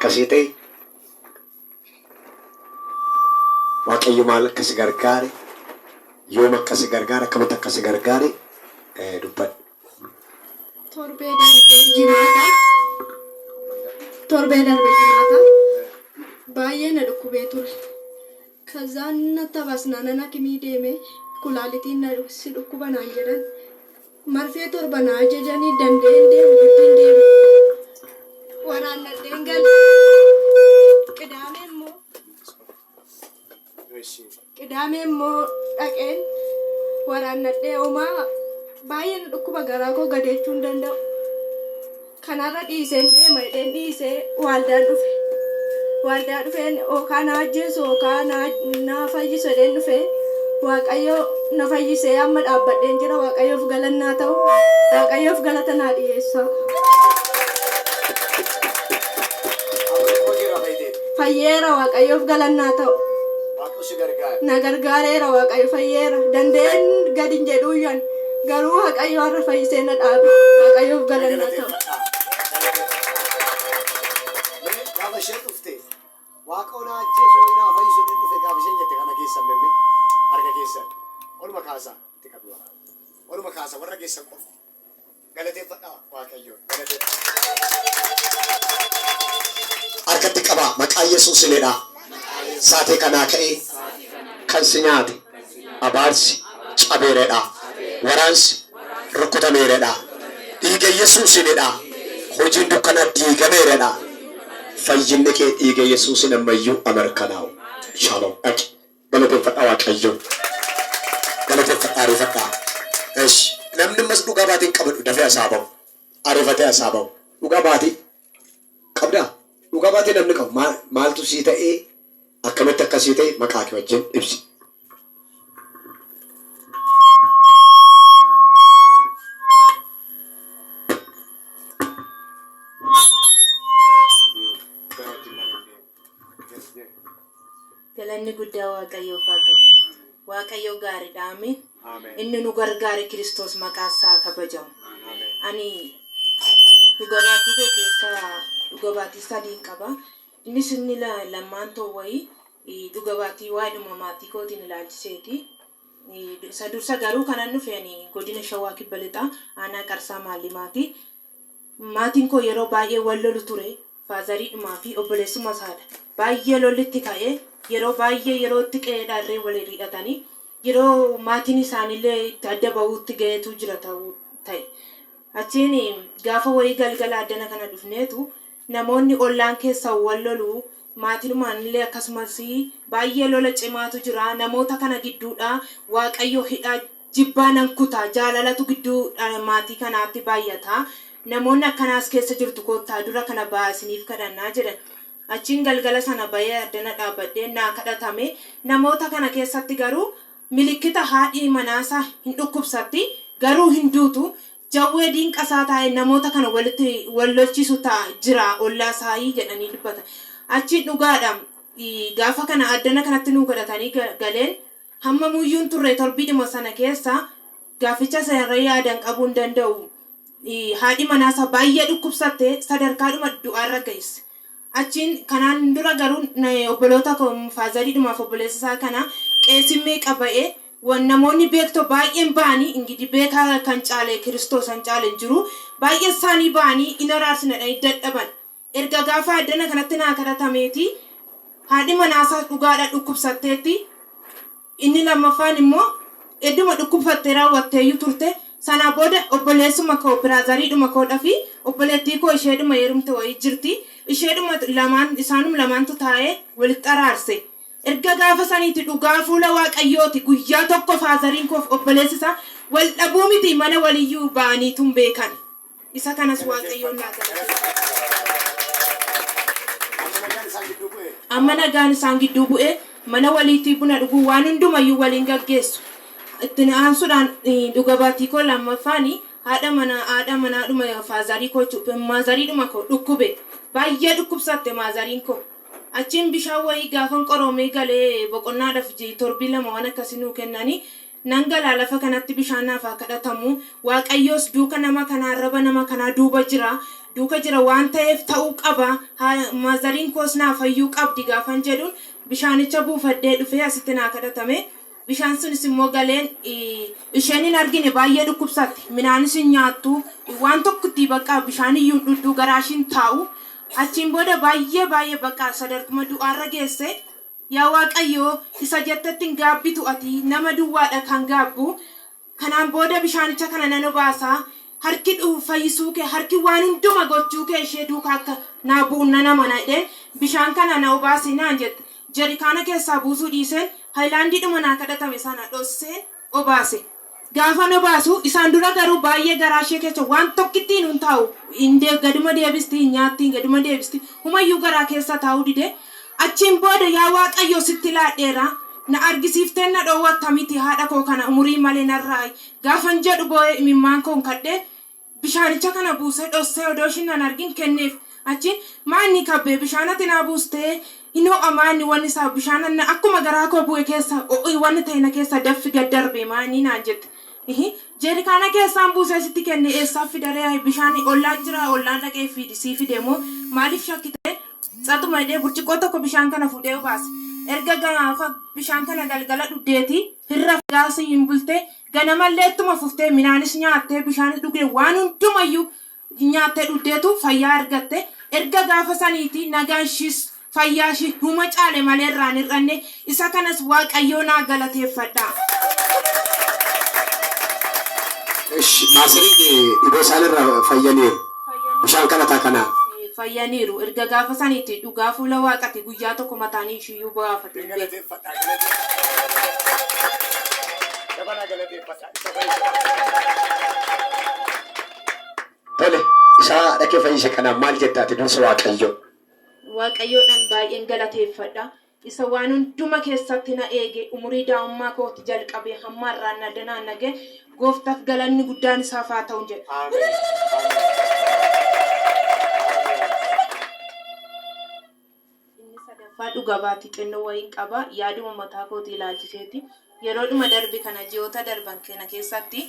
akkasii ta'e? Waaqayyo maal akka si gargaare, yoom akka si gargaare, akkamitti akka si gargaare dubbadhu. Torbee darbe jimaata. Torbee darbe jimaata. Baay'ee na dhukkubee ture. Kazaan natti habasnaanan hakimii deeme kulaalitiin na si dhukkuba naan jedhan. Marfee 7 na ajajanii danda'een deemu giddiin deeme. Waraannadheen gale. Qidaamee immoo Qidaamee immoo dhaqeen waraannadhee homaa baay'ee na dhukkuba garaa koo gadeechuu hin danda'u. Kanarra dhiiseen deema jedheen dhiisee waaldaan dhufe. Waaldaa dhufeen yookaan na ajjeesu yookaan na fayyisu jedheen dhufe. Waaqayyo na fayyisee amma dhaabbadheen jira. Waaqayyoof galannaa ta'u. Waaqayyoof galata naa dhiyeessaa. Fayyeera Waaqayyoof galannaa ta'u. Waaqni si gargaare. Na gargaareera Waaqayyo fayyeera. Danda'een gad hin jedhuuyyan. Garuu Waaqayyo har'a fayyisee na dhaabe. Waaqayyoof galannaa ta'u. Galateeffadhaa. Mee gaafa isheen dhufte Waaqoo na ajjeesu ho'i naa fayyisu jedheen dhufe gaafa isheen jette kana keessan memme harka keessan oluma kaasaa itti qabi waraana. Oluma kaasa warra keessan qofa. Galateeffadhaa Waaqayyoon. Galateeffadhaa. Harkatti qabaa maqaa Yesuusin jedhaa. Saatee kanaa ka'ee kan si nyaate abaarsi cabeeredha. Waraansi rukutameeredha. Dhiiga Yesuusin jedhaa. Hojiin dukkanaa diigameeredha. Fayyinni kee dhiiga Yesuusin ammayyuu amarkanaa'u. Shalom. Dhaqi. Galateeffadhaa Waaqayyoon. Galateeffadhaa ariifadhaa. Esh. Namni ammas dhugaa baatii hin qabadhu dafee asaa bahu. Ariifatee asaa bahu. Dhugaa baatii qabdaa? Dhugaa baatii namni qabu maaltu sii ta'ee akkamitti akka sii ta'e maqaa kee wajjin ibsi. Galanni guddaa Waaqayyoof haa ta'u. Waaqayyo gaariidha. Ameen. Inni nu gargaare Kiristoos maqaa isaa haa kabajamu. Ani dhuga baatii koo keessaa dhuga baatii sadiin qaba. Innis inni lammaan too wayii dhuga baatii waa'eedhuma maatii kootiin ilaalchiseeti. Isa dursa garuu kanan dhufe ani godina Shawaa Kibba Lixaa aanaa Qarsaa Maallimaati. Maatiin koo yeroo baay'ee wal lolu ture. Faazariidhumaa fi obboleessuma isaadha. Baay'ee lolli itti ka'ee yeroo baay'ee yeroo itti qe'eedhaa irree wal hiri'atanii yeroo maatiin isaaniillee itti adda ba'uutti ga'eetu jira ta'uu ta'e. Achiin gaafa wayii galgala addana kana dhufneetu namoonni ollaan keessa wal lolu maatiinumaan illee akkasumas baay'ee lola cimaatu jira namoota kana gidduudhaa Waaqayyo hidhaa Jibbaa nan kuta, jaalalatu gidduu maatii kanaatti baay'ata. Namoonni akkanaa as keessa jirtu koottaa dura kana ba'aa isiniif kadhannaa jedhan. Achiin galgala sana ba'ee addana dhaabbadheen naa kadhatame. Namoota kana keessatti garuu milikkita haadhi manaasaa hin dhukkubsatti, garuu hin duutu. Jawwee diinqasaa taa'ee namoota kana walitti wal lolchiisu ta'a jira ollaa saayii jedhanii dubbatan. Achiin dhugaadha gaafa kana addana kanatti nuu kadhatanii galeen Hamma muyyuu hin turre torbiidhuma sana keessa gaafficha sana irra yaadan qabuu hin danda'u. Haadhi manaa isaa baay'ee dhukkubsatte sadarkaadhuma du'aarra geesse. Achiin kanaan dura garuu obboloota koo faazariidhumaaf obboleessa isaa kana qeesiin meeqa ba'e namoonni beektoo baay'een ba'anii ingidi beekaa kan caale Kiristoos kan caale hin jiru baay'ee isaanii ba'anii in araarsina jedhanii dadhaban. Erga gaafa addana kanatti naa kadhatameeti haadhi manaasaas dhugaadha dhukkubsatteetti. Inni lammaffaan immoo edduma dhukkubfattee raawwatteeyyuu turte. Sanaa booda obboleessuma koo biraazariidhuma koodha fi obboleettii koo isheedhuma heerumte wayii jirti. Isheedhuma lamaan isaanum lamaantu taa'ee walitti araarse. Erga gaafa saniiti dhugaa fuula Waaqayyooti guyyaa tokko faazariin koof obboleessi isaa wal dhabuu miti mana waliyyuu ba'aniitu hin beekan. Isa kanas Waaqayyoon naa galateeffadha. Amma nagaan isaan gidduu bu'ee. Amma nagaan isaan gidduu bu'ee mana waliitii buna dhuguu waan hundumayyuu waliin gaggeessu. Itti aansuudhaan dhuga baatii koo lammaffaan haadha mana haadha manaadhuma faazarii koo maazariidhuma koo dhukkube. Baay'ee dhukkubsatte maazariin koo. Achiin bishaan wayii gaafan qoroomee galee boqonnaadhaaf torbii lama waan akkasii nuu kennanii Nan gala lafa kanatti bishaan naaf haa kadhatamu. Waaqayyos duuka nama kanaa arraba nama kanaa duuba jira. Duuka jira waan ta'eef ta'uu qaba. Maazariin koos naa fayyuu qabdi gaafan jedhuun bishaanicha buufadhee dhufee asitti naa kadhatame. Bishaan sunis immoo galeen isheen hin argine baay'ee dhukkubsatti. Minaanis hin nyaattu. Waan tokkotti bakka bishaan iyyuu hin dhugdu, garaa ishiin taa'u. Achiin booda baay'ee baay'ee bakka sadarkuma du'aarra geesse. Yaa Waaqayyo, isa jettetti hin gaabbitu, ati nama duwwaadha kan gaabbu. Kanaan booda bishaanicha kana nan obaasa. Harki fayyisuu kee, harki waan hunduma gochuu kee ishee duukaa akka naa bu'u nan amana jedheen bishaan kana na obaasi naan jette. Jerikaana keessaa buusuu dhiiseen hayilaandiidhuma naa kadhatame sana dhosseen obaase. Gaafan obaasu isaan dura garuu baay'ee garaa ishee keessa waan tokkittiin hin taa'u. Gaduma deebisti, hin nyaatti, gaduma deebisti. Humayyuu garaa keessa taa'uu dide. Achiin booda, "Yaa Waaqayyo, sitti laadheera. Na argisiifteen na dhoowwatta miti, haadha koo kana umurii malee narraa," gaafan jedhu boo'ee imimmaan koon kadhee bishaanicha kana buusee dhossee odoo ishiin nan argin kenneef. Achiin maanni kabbee bishaan ati naa buustee hin ho'a, maanni wanni isaa bishaan akkuma garaa koo bu'e keessa ho'i wanni ta'e na keessa daffi gad darbe maanni naan jette. Jeerikaana keessaan buusee sitti kenne, eessaaf fidaree? Bishaan ollaan jira, ollaan dhaqee fidi sii fide moo maaliif shakkite? Tsaxuma jedhee burcuqqoo tokko bishaan kana fuudhee baase. Erga gaafa bishaan kana galgala dhugdeeti hirra gaasii hin bulte, ganamallee ittuma fuftee minaanis nyaattee bishaanis dhugdee waan hundumayyuu nyaattee dhugdeetu fayyaa argatte. Erga gaafa saniiti nagaan ishiis fayyaa ishii huma caale malee irraan hir'anne. Isa kanas Waaqayyoo naa galateeffadha. Maasiriin dhibee isaanirraa fayyaniiru. Bishaan kadhataa kanaan. Fayyaniiru. Erga gaafa saniiti dhugaa fuula Waaqati guyyaa tokko mataan ishiiyyuu bu'aafate hin beeku. Galateeffadha. Dabalaa galateeffadha. Isa fayyisa. Tole, isaa haadha kee fayyise kanaan maal jettaati dursa Waaqayyo? Waaqayyoodhaan baay'een galateeffadha. Isa waan hunduma keessatti na eege, umurii daa'ummaa kooti jalqabee hamma har'aan na danaan nage, gooftaaf galanni guddaan isaaf haa ta'u jedha. Ameen. Inni sadaffaa dhuga baatii xinnoo wayiin qaba. Yaaduma mataa kootii ilaalchiseeti. Yeroodhuma darbe kana, ji'oota darban kana keessatti,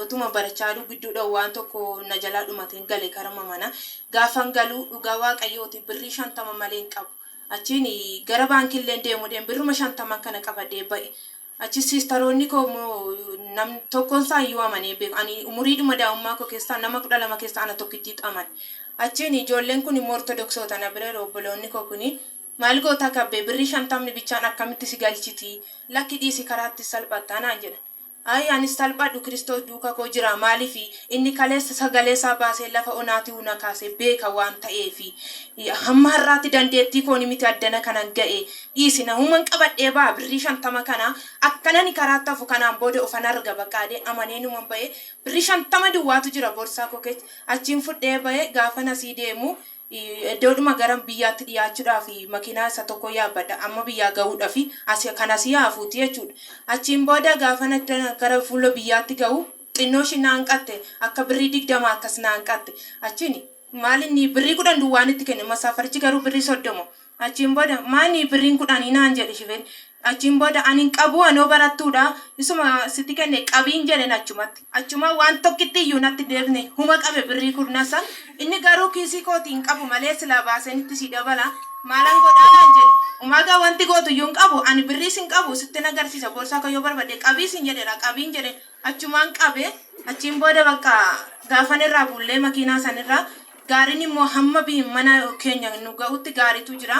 otuma barachaa jiru gidduudha waan tokko na jalaa dhumateen gale karama mana. Gaafan galuu dhugaa Waaqayyooti birrii 50 malee hin qabu. Achiin gara baankiillee deemuudhaan birruma 50 kana qabadee ba'e. Achi siistaroonni koo immoo namni tokkoon isaa iyyuu amanee beeku. Ani umuriidhuma daa'ummaa koo keessaa nama 12 keessaa ana tokkittii amane. Achiin ijoolleen kun immoo Ortodoksoota na bira jiru, obboloonni koo kuni, "Maal gootaa kabbee, birrii 50 bichaan akkamitti si galchiti? Lakki, dhiisi, karaatti salphattaa," naan jedhan. Ayi, anis salphadhu, Kiristoos duuka koo jira. Maaliif inni kaleessa sagalee isaa baasee lafa onaatii na kaasee beeka waan ta'eefi. Hamma har'aatti dandeettii kooni miti addana kanan ga'e. Dhiisi, nahuman qabadhee ba'a, birrii 50 kana akkanani karaatti hafu kanaan booda ofan arga baqaadee amanee numan ba'e. Birrii 50 duwwaatu jira boorsaa koo keessa. Achiin fudhee ba'e. Gaafan asii deemu iddoodhuma gara biyyaatti dhiyaachuudhaaf makiinaa isa tokko yaabbadha, amma biyyaa gahuudhaaf asii kan asii hafuuti jechuudha. Achiin booda gaafan gara fuula biyyaatti gahu xinnoo ishii naan qatte, akka birrii 20 akkas naan qatte. Achiin maal inni birrii 10 duwwaan itti kenne, masaafarichi garuu birrii 30. Achiin booda maani birriin 10 naan jedhe shifeen. Achiin booda ani hin qabu, anoo barattuudha, isuma sitti kenne qabiin jedhen achumatti. Achuma waan tokkitti iyyuu natti deebne, huma qabe birrii kurna san. Inni garuu kiisii kooti hin qabu malee silaa baaseen itti si dabala. "Maalan godhaa?" naan jedhe. "Umaagaa wanti gootu iyyuu hin qabu, ani birriis hin qabu, sitti agarsiisa boorsaa koo, yoo barbaadde qabii sin jedheera, qabiin jedhe." Achumaan qabe. Achiin booda bakka gaafan irraa bullee makiinaa sanirraa gaariin immoo hamma mana keenya nu ga'utti gaariitu jira.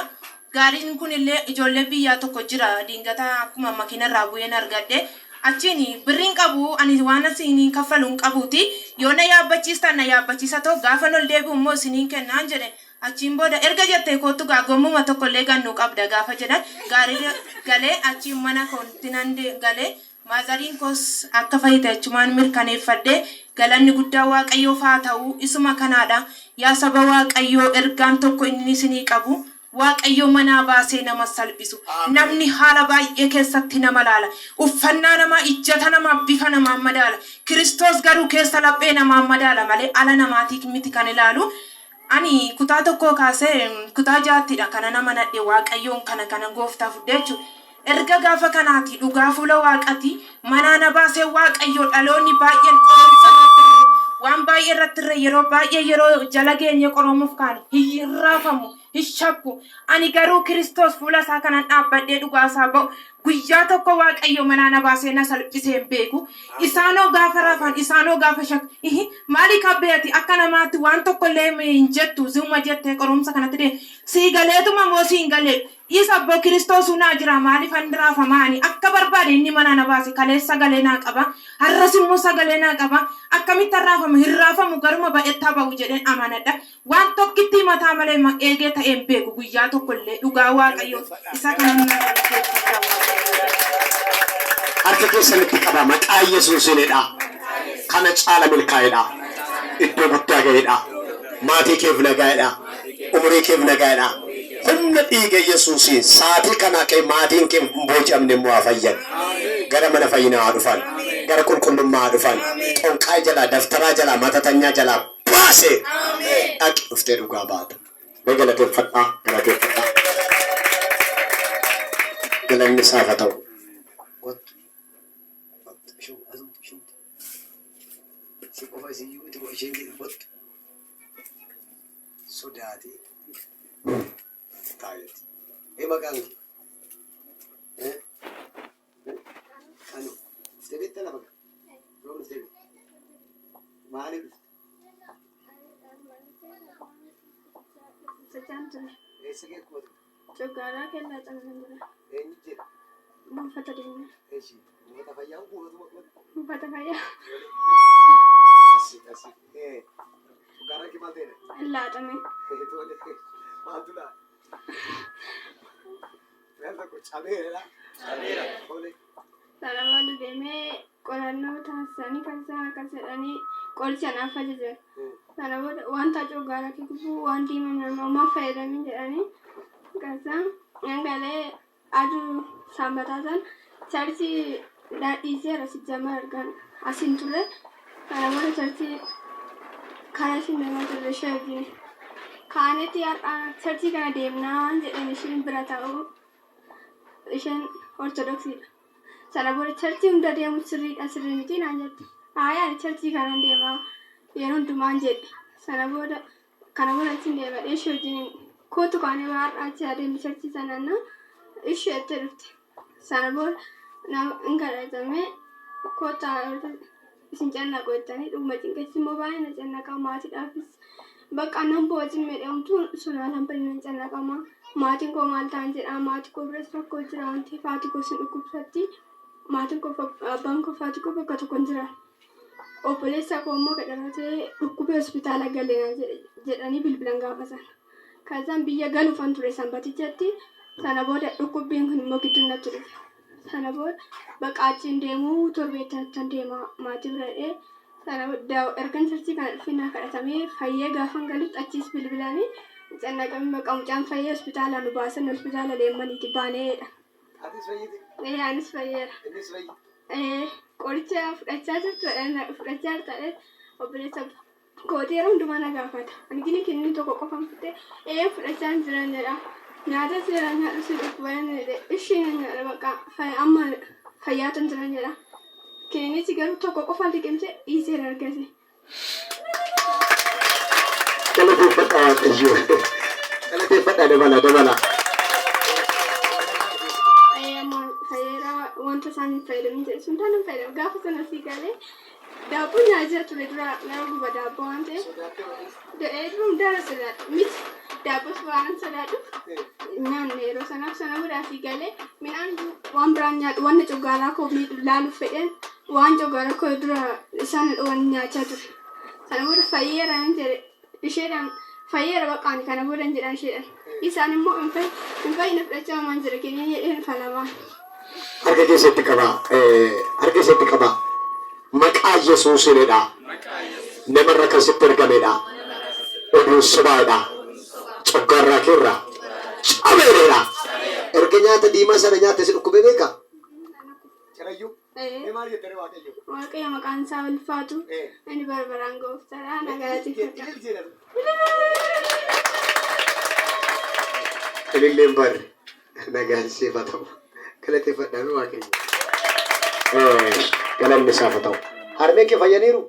Gaariin kunillee ijoollee biyyaa tokko jira, diingata akkuma makiina irraa bu'een argadhe. Achiin birriin qabu ani, waan isiniin kaffalu hin qabuuti. "Yoo na yaabbachiistan na yaabbachiisa ta'u, gaafa ol deebi'u immoo isiniin kennaan," jedhe. Achiin booda "Erga jettee kootu gaa, gommuma tokkollee gannuu qabda," gaafa jedhan gaarii galee achiin mana kootti nan galee maazariin koos akka fayyite achumaan mirkaneeffadhe. Galanni guddaa Waaqayyoof haa ta'u. Isuma kanaadha. Yaa saba Waaqayyoo, ergaan tokko inni isinii qabu, Waaqayyo manaa baasee nama salphisu. Namni haala baay'ee keessatti nama laala. Uffannaa namaa, ijjata namaa, bifa namaa madaala. Kiristoos garuu keessa laphee namaa madaala malee ala namaatii miti kan ilaalu. Ani kutaa tokkoo kaasee kutaa ja'attidha kana nama nadhe, Waaqayyoon kana kana gooftaa fudhe jechuudha. Erga gaafa kanaati dhugaa fuula Waaqati manaa na baasee Waaqayyo dhaloonni baay'een qorumsa irratti. Waan baay'ee irratti irra yeroo baay'ee yeroo jala geenye qoroomuuf kaanu hin raafamu, hin shakku. Ani garuu Kiristoos fuula isaa kanan dhaabbadhee dhugaa isaa ba'u guyyaa tokko Waaqayyo manaa na baasee na salphisee hin beeku. Isaanoo gaafa raafan, isaanoo gaafa shakku. Ihi, maali kabbee ati akka namaatti waan tokko illee hin jettu, zi'uma jettee qorumsa kanatti deemu. Sii galeetuma moo siin galee? Dhiis abboo Kiristoosuu naa jira maalifan raafamaa ani akka barbaade inni manaa na baase kalees sagalee naa qaba har'as immoo sagalee naa qaba akkamittan raafama hin raafamu garuma ba'ettaa ba'u jedheen amanadha waan tokkittii mataa malee eegee ta'ee hin beeku guyyaa tokko illee dhugaa Waaqayyoo isa kanan na galateeffadha Waaqayyoo. Harka keessanitti qaba maqaa Yesuusiinidha. Kana caala milkaa'edha. Iddoo guddaa ga'edha. Maatii keef nagaa'edha. Umurii keef nagaa'edha. Humna dhiiga Yesuusiin saatii kanaa kee maatiin kee hin booji'amne immoo haa fayyan. Gara mana fayyinaa haa dhufan. Gara qulqullummaa haa dhufan. Xonqaay jalaa, daftaraa jalaa, matatanyaa jalaa baase. Dhaqi dhuftee dhugaa baata. Mee galateeffadhaa, galateeffadhaa. Galanni isaaf haa ta'u. Kottu. Kottu. Ishoo, asumti, ishumti. Si qofa isiyyuu miti isheen jedhu kottu. Sodaatee taa'eeti. Ee maqaan kee? Eh? Eh? Anu. Dhuftee beektaa lafa kana? Yoom dhuftee beekta? Maaliif dhufte? Sachaan ture. Eessa kee qubatu? Coggaaraa kellaa calalan jira. Eenyu jira? Buufata deemna. Eeshi. Buufata fayyaa moo buufatuma qubatu? Buufata fayyaa. Asii asii. Ee. Coggaaraa kee maal ta'edha? Laaxame. Tole. Maaltu laa? Maal tokko cabeera. Cabeera. Tole. Sana booda deemee qorannoo taasisanii kan isaan akkas jedhanii qoricha naaf ajajan. Sana booda wanta coggaaraa kee gubuu waan diimaa nama fayyadamin jedhanii kan isaan dhangalee aduu sanbataa sana charchii dhiiseera sijjamar argan asin ture. Kana booda charchii karaa isin deemaa turre ishee wajjin. Kaanetti har'a charchii kana deemnaa jedheen isheen bira taa'u isheen Ortodoksiidha. Sana booda charchii hunda deemu sirriidha sirrii miti naan jette. Haaya ani charchii kanan deemaa yeroo hundumaan jedhe. Sana booda kana booda achiin deemadhee ishee wajjin kootu kaanee har'a achi adeemnu charchii sanaan na ishee itti dhufte. Sana booda nama hin kadhatamee kottaa isin cannaqu jettanii dhuguma cinqechi immoo baay'ee na cannaqa maatiidhaafis bakka nan bo'aa cimmee homtuu sonaan hambani nan cannaqama maatiin koo maal ta'an jedha maatii koo biras rakkoo jira waan ta'eef haati koo sin dhukkubsatti maatiin koo abbaan koo fi haati koo bakka tokko hin jiran. Obboleessa koo immoo kadhatatee dhukkubee hospitaala galeera jedhanii bilbilan gaafa sana. Kazaan biyya galuufan ture sanbatichatti sana booda dhukkubbiin kun immoo gidduu natti dhufe. Sana booda bakka achiin deemuu torbeettan deema maatii bira dhee sana booda ergan charchii kana dhufee naa kadhatamee fayyee gaafan galutti achiis bilbilanii cannaqamee bakka mucaan fayyee hospitaala nu baasan hospitaala leemmaniiti baaneedha. Atis fayyite? Ee anis fayyeera. Innis fayyi? Ee qoricha fudhachaa jirtu fudhachaa jirta obboleessa kootii yeroo hundumaa na gaafata. Ani gini kinni tokko qofan fudhee ee fudhachaa hin jiran jedha. Nyaata seeraan nyaadhu si dhukkuba jedhe ishee na nyaadha bakka amma fayyaatu hin jiran jedha. Kininichi garuu tokko qofa liqimsee dhiiseera argase. Galateeffadhaa Waaqayyo. Galateeffadhaa dabala dabala. Amma fayyeera wanta isaan hin fayyadamin jedhe sun taanaan fayyadama gaafa sana sii galee daabboo nyaachaa ture dura nama guba daabboo waan ta'eef dura hundaara sodaadhu miti daabboos waan sodaadhuuf nyaanne yeroo sanaaf sana booda asii galee midhaan waan biraan nyaadhu wanna coggaaraa koo miidhu laaluuf fedheen waan coggaaraa koo dura isaan dhowwan nyaachaa ture. Sana booda fayyeera hin jedhe isheedhaan fayyeera baqaani kana booda hin jedhan isheedhaan. Isaan immoo hin fayyine fudhachaa waan jira keenya jedheen falamaa. Harka keessatti qabaa. Harka keessatti qabaa. Maqaa Yesuusinidha. Namarra kan sitti ergamedha. Oduun sobaadha. Coggaarraa keerraa. Cabeeredha. Erga nyaata diimaa sana nyaatte si dhukkubee beekaa? Cirayyuu. Ee, Mee maal jettee Waaqayyo? Waaqayyo maqaan isaa ulfaatu inni bara baraan gooftaadha na galateeffadha. Ilil jedhama. Ililleen barre nagaan siif haa ta'u. Galateeffadhaan Waaqayyo. Galanni isaaf haa ta'u. Harmeen kee fayyaniiru?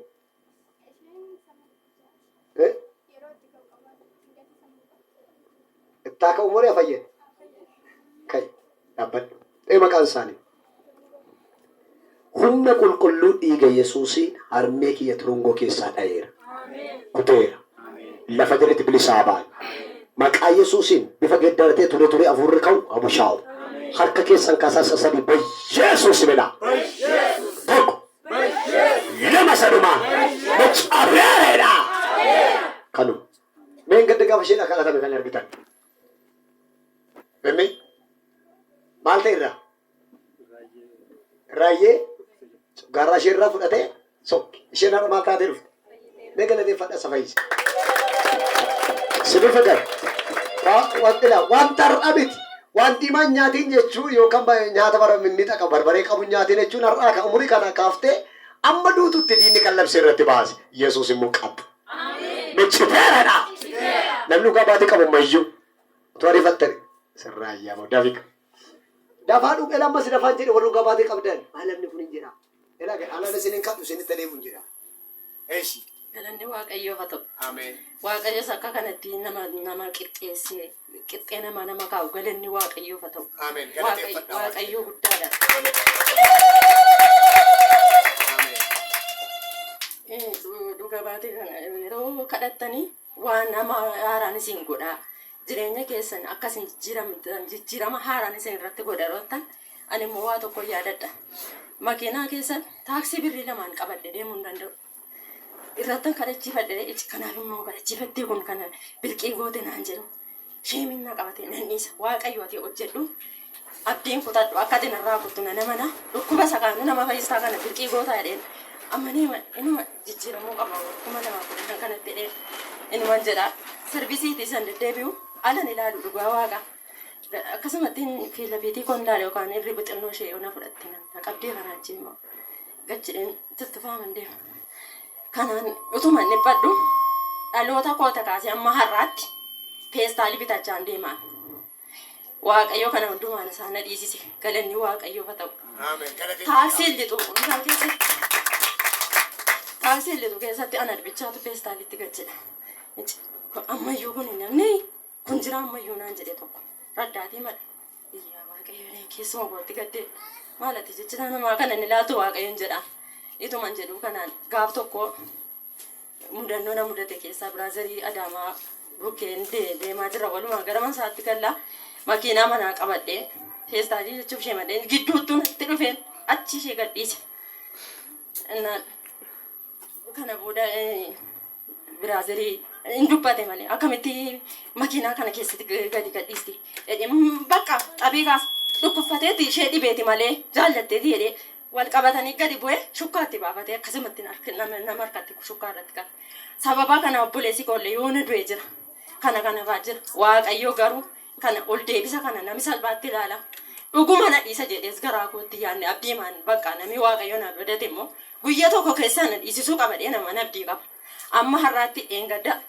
Ittaa ka'u moo yaa fayyee? Ka'i dhaabbadhu. Ee maqaan isaanii? Humna qulqulluu dhiiga Yesuusiin harmee kiyya turungoo keessaa dha'eera. Kuteera. Lafa jalatti bilisaa ba'an. Maqaa Yesuusiin bifa geeddaratee ture ture afuurri ka'u habushaa'u. Harka keessan kaasaa isa sadii Yesuus jedhaa. Tokko. Lama sadumaa. Mucaabeeredha. Kanuma. Meen gadda gaafa isheen kadhatame kan argitan. Memmee maal ta'e irraa? Raayyee gaarraa ishee irraa fudhatee sokki. Isheen har'a maal taatee dhufte? Mee galateeffadha isa fayyise. Sirrii fakkaata. Wanta har'a miti. Waan diimaan nyaatiin jechuu yookaan nyaata bara minnixa qabu barbaree qabu nyaatiin jechuun har'aa ka umurii kana kaaftee amma duututti diinni kan labsee irratti baase. Yesuus immoo qabu. Michiteeradha. Namni dhugaa baatee qabu ammayyuu. Utuu ariifattani. Sirraa ayyaama dafika. Dafaa dhuge lammas dafaan jedhe warri dhugaa baatee qabdan. Maal namni kun hin jedha. Elaa alaan isin hin kadhu isinitti adeemu hin jedha. Eeshi. Galanni Waaqayyoof haa ta'u. Ameen. Waaqayyos akka kanatti nama nama qixxeessee qixxee nama nama kaa'u galanni Waaqayyoof haa ta'u. Ameen. Galateeffadhaa Waaqayyo guddaadha. Ameen. Dhuga baatee kana yeroo kadhattanii waan nama haaraan isin godhaa. Jireenya keessan akkasin jijjiirama haaraan isin irratti godha yeroo ta'an ani immoo waa tokko yaadadha. Makiinaa keessan taaksii birrii lamaan qabadhe deemuu hin danda'u. Irrattan kadhachiifadhe iji kanaaf immoo kadhachiifattee kun kana bilqii goote naan jedhu. Sheemin na qabate nan dhiisa. Waaqayyo ati hojjedhu. Abdiin kutadhu akka ati narraa kuttu na namana. Dhukkuba isa kaanu nama fayyistaa kana bilqii gootaa jedheen. Amma ni inuma jijjiiramuu qaba 2015 kanatti jedheen. Inuman jedha. Servisiitii isan deddeebi'u alan ilaalu dhugaa waaqa. Akkasumatti fiila fiitii koon ilaale yookaan irri bixinnoo ishee yoo na fudhatte na qabdee karaa achi immoo gad jedheen tuttufaaman deema. Kanaan utuma hin dhiphadhu dhaloota koota kaasee amma har'aatti feestaalii bitachaa hin deemaa. Waaqayyo kana hundumaan isaa na dhiisise galanni Waaqayyoof haa ta'u. Ameen. Taaksiin lixu isaan keessatti taaksiin lixu keessatti ana bichaatu feestaalitti gad jedha. Ammayyuu kun namni kun jira ammayyuu naan jedhe tokko raddaatii mala. Iyyaa Waaqayyo neen keessuma kootti gaddee maal ati jecha namaa kana inni ilaaltu Waaqayyoon jedha. Ituman jedhu kanaan gaaf tokko mudannoo na mudate keessaa biraazarii Adaamaa bukkeen deemaa jira walumaa gara masaatti galla makiinaa manaa qabadhee feestaalii jechuuf ishee malee gidduuttuu natti dhufeen achi ishee gadhiise. Innaan kana booda biraazarii hin dubbate malee akkamitti makiinaa kana keessatti gadi gadhiisti jedhee bakka xabii kaas dhukkubfateeti ishee dhibeeti malee jaallatteeti jedhee wal qabatanii gadi bu'ee shukkaatti baafatee akkasumatti nama harkatti shukkaa irratti qaba. Sababa kana obboleessi koollee yoona du'e jira. Kana kana fa'aa jira. Waaqayyo garuu kana ol deebisa kana nami salphaatti ilaala. Dhuguma na dhiisa jedhees garaa kootti yaadne abdii maan bakka nami Waaqayyo na godhate immoo guyyaa tokko keessaa na dhiisisuu qaba dhee nama abdii qaba. Amma har'aatti dheengadda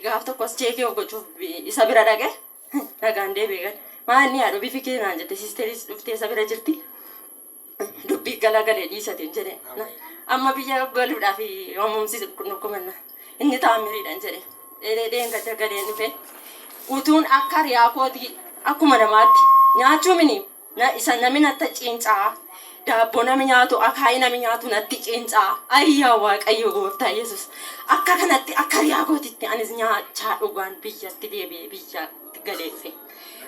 gaaf tokkos cheekii gochuuf isa bira dhaqe nagaan deebi'e gad. Maal inni yaadu bifi kee naan jette siisteris dhuftee isa bira jirti. Dubbii galagalee dhiisatiin jedhe. Amma biyya galuudhaaf waamumsi dhukkubanna. Inni taamiriidhaan jedhe. Dheedhee dheengadda galeen dhufe. Utuun akka riyaa kootii akkuma namaatti nyaachuu mini isa nami natti cincaa. Daabboo nami nyaatu akaayii nami nyaatu natti cincaa. Ayyaa Waaqayyo gooftaa Yesus. Akka kanatti akka riyaa kootitti anis nyaachaa dhugaan biyyatti deebi'ee biyyatti galee dhufe.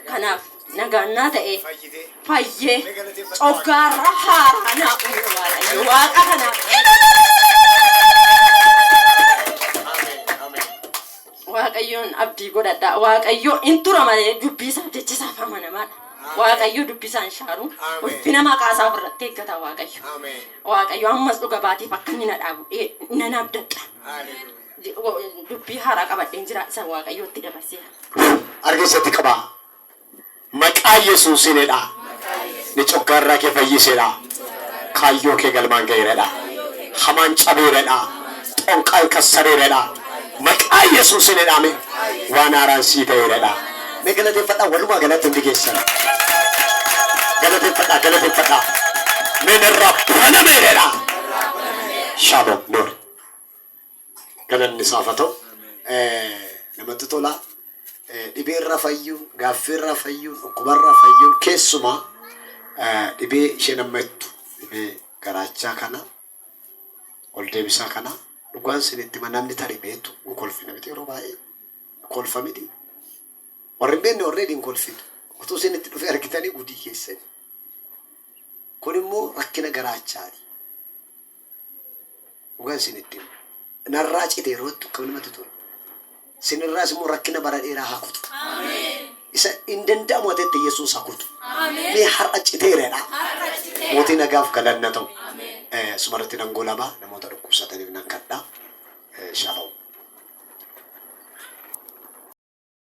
Kanaaf nagaan naa ta'e fayyee coggaarra haaraa naa uume Waaqayyo waaqa kanaaf. Waaqayyoon abdii godhadha. Waaqayyo in tura malee dubbii isaaf jechi isaaf amanamaadha. Waaqayyo dubbii isaan shaaru ulfina maqaa isaa ofirratti eeggata Waaqayyo. Waaqayyo ammas dhuga baatiif akka inni na dhaabu nan abdadha. Dubbii haaraa qabadheen jira isa Waaqayyootti dabarseera. Argeessatti qabaa. Maqaa Yesuusinidha. Ni coggaarraa kee fayyisedha. Kaayyoo kee galmaan ga'eeradha. Hamaan cabeeradha. Xonqaan kassareeradha. Maqaa Yesuusinidha. Mee waan haaraan sii ta'eeradha. Mee galateeffadhaa walumaa galatti hundi keessan. Galateeffadhaa galateeffadhaa. Mee narraa banameeradha. Shalom Noor. Galanni isaaf haa ta'u. Namatti tola. Dhibeerraa fayyuun, gaaffiirraa fayyuun, dhukkubarraa fayyuun keessumaa dhibee isheen amma jettu dhibee garaachaa kana ol deebisaa kana dhugaan isinitti hima namni tarii beektu hin kolfina miti yeroo baay'ee kolfa miti. Warri hin beekne already hin kolfitu. Utuu isinitti dhufee argitanii gudii keessani. Kun immoo rakkina garaachaati. Dhugaan isinitti hima. Narraa cite yeroo jettu akkam namatti tola. Sinirraas immoo rakkina bara dheeraa haa kutu. Isa hin danda'amu ati jette Yesuus haa kutu. Mee har'a citeeredha. Mootii nagaaf galanna ta'u. Sumarratti nan golaba namoota dhukkubsataniif nan kadha. Shalom.